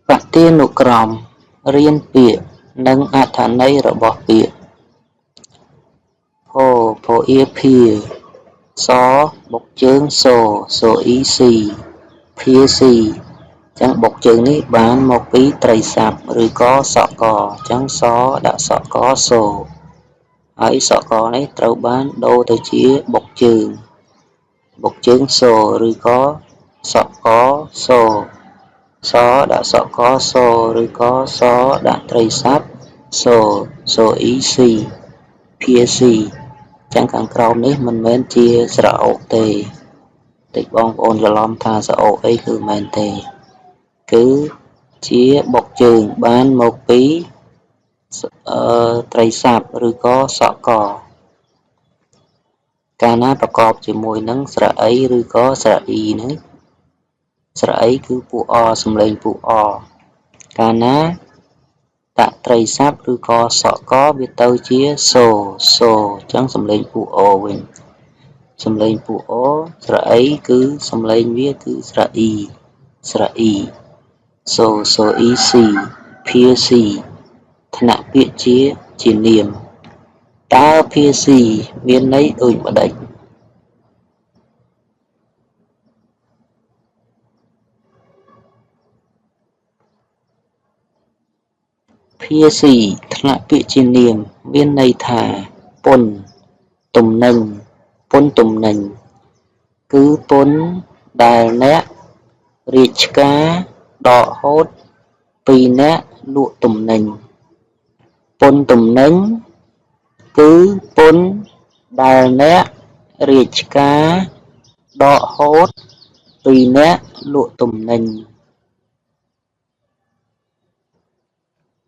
បទានុក្រម រៀនពាក្យ និងអត្ថន័យរបស់ពាក្យ ភ ពអៀភា ស បុកជើងសូ សូអ៊ីស៊ី ភាស៊ី ចឹងបុកជើងនេះបានមកពីត្រីស័ព្ទឬក៏សក ចឹងសដាក់សកសូ ហើយសកនេះត្រូវបានដូរទៅជាបុកជើង បុកជើងសូឬក៏សកសូ សដាក់សកសូឬក៏សដាក់ត្រីស័ព្ទសូ សូអ៊ីស៊ី ភាស៊ី ចឹងខាងក្រោមនេះមិនមែនជាស្រៈអូទេ តិចបងប្អូនច្រឡំថាស្រៈអូអីគឺមិនមែនទេ គឺជាបុកជើងបានមកពីត្រីស័ព្ទឬក៏សក កាលណាប្រកបជាមួយនឹងស្រៈអីឬក៏ស្រៈអ៊ីហ្នឹង ស្រៈអីគឺពួកអ សំឡេងពួកអ កាលណាដាក់ត្រីស័ព្ទឬក៏សកវាទៅជាសូសូ អញ្ចឹងសំឡេងពួកអវិញ សំឡេងពួកអ ស្រៈអីគឺសំឡេងវាគឺស្រៈអ៊ី ស្រៈអ៊ី សូសូអ៊ីស៊ី ភាស៊ី ថ្នាក់ពាក្យជានាម តើភាស៊ីមានន័យដូចម្ដេច? ភាស៊ីថ្នាក់ពាក្យជានាមមានន័យថាពន្ធទំនិញ ពន្ធទំនិញ គឺពន្ធដែលអ្នករាជការដកហូតពីអ្នកលក់ទំនិញ ពន្ធទំនិញ គឺពន្ធដែលអ្នករាជការដកហូតពីអ្នកលក់ទំនិញ។